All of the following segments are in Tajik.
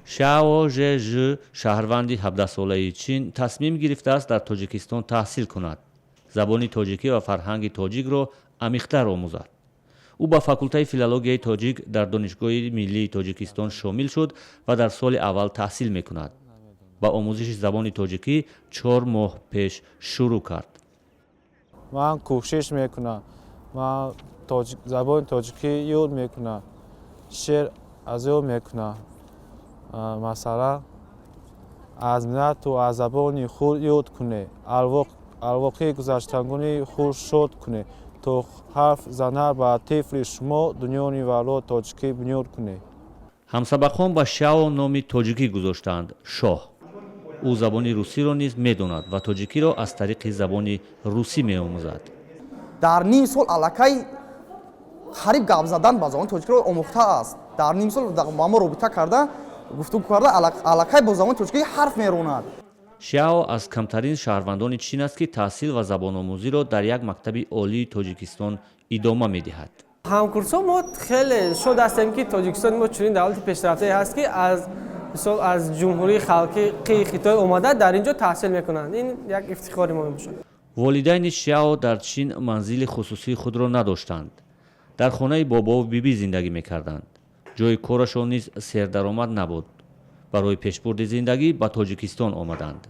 Шао Же Ж, шаҳрванди 17-солаи Чин, тасмим гирифтааст дар Тоҷикистон таҳсил кунад, забони тоҷикӣ ва фарҳанги тоҷикро амиқтар омӯзад. Ӯ ба факултаи филологияи тоҷик дар Донишгоҳи миллии Тоҷикистон шомил шуд ва дар соли аввал таҳсил мекунад. Ба омӯзиши забони тоҷикӣ 4 моҳ пеш шурӯъ кард. Ман кӯшиш мекунам, ман забони тоҷикӣ ёд мекунам, шеър аз ёд мекунам. Масалан, аз миллату аз забони худ ёд кунед, алвоқи гузаштагони худ шод кунед, то ҳарф занад ба тифли шумо, дунёи вало тоҷикӣ бунёд кунед. Ҳамсабақон ба Шао номи тоҷикӣ гузоштаанд: Шоҳ. Ӯ забони русиро низ медонад ва тоҷикиро аз тариқи забони русӣ меомӯзад. Дар ним сол аллакай қариб гап задан ба забони тоҷикиро омӯхтааст. Дар ним сол ба мо робита карда, гуфтугӯ карда, аллакай бо забони тоҷикӣ ҳарф меронад. Шао аз камтарин шаҳрвандони Чин аст, ки таҳсил ва забономӯзиро дар як мактаби олии Тоҷикистон идома медиҳад. Ҳамкурсҳо мо хеле шод ҳастем, ки Тоҷикистони мо чунин давлати пешрафтае ҳаст, ки аз мисол аз Ҷумҳурии Халқии Хитой омада дар ин ҷо таҳсил мекунанд. Ин як ифтихори мо мебошад. Волидайни Шао дар Чин манзили хусусии худро надоштанд, дар хонаи бобову бибӣ зиндагӣ мекарданд. Ҷои корашон низ сердаромад набуд. Барои пешбурди зиндагӣ ба Тоҷикистон омаданд.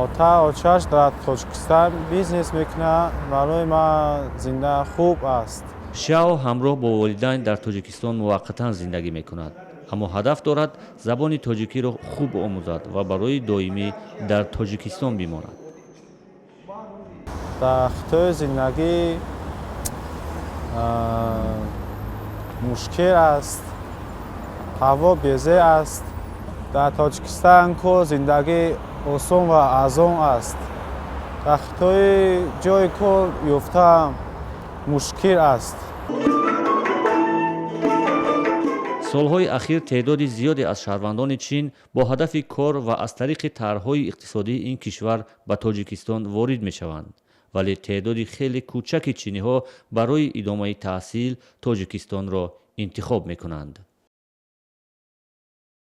Ота очаш дар Тоҷикистон бизнес мекунад, барои ман зинда хуб аст. Шао ҳамроҳ бо волидайн дар Тоҷикистон муваққатан зиндагӣ мекунад, аммо ҳадаф дорад забони тоҷикиро хуб омӯзад ва барои доимӣ дар Тоҷикистон бимонад. Дар Хитой зиндагӣ мушкил аст, ҳаво безеб аст. Дар Тоҷикистон кор, зиндагӣ осон ва арзон аст. Дар Хитой ҷои кор ёфтан мушкил аст. Солҳои ахир теъдоди зиёде аз шаҳрвандони Чин бо ҳадафи кор ва аз тариқи тарҳҳои иқтисодии ин кишвар ба Тоҷикистон ворид мешаванд, вале теъдоди хеле кӯчаки чиниҳо барои идомаи таҳсил Тоҷикистонро интихоб мекунанд.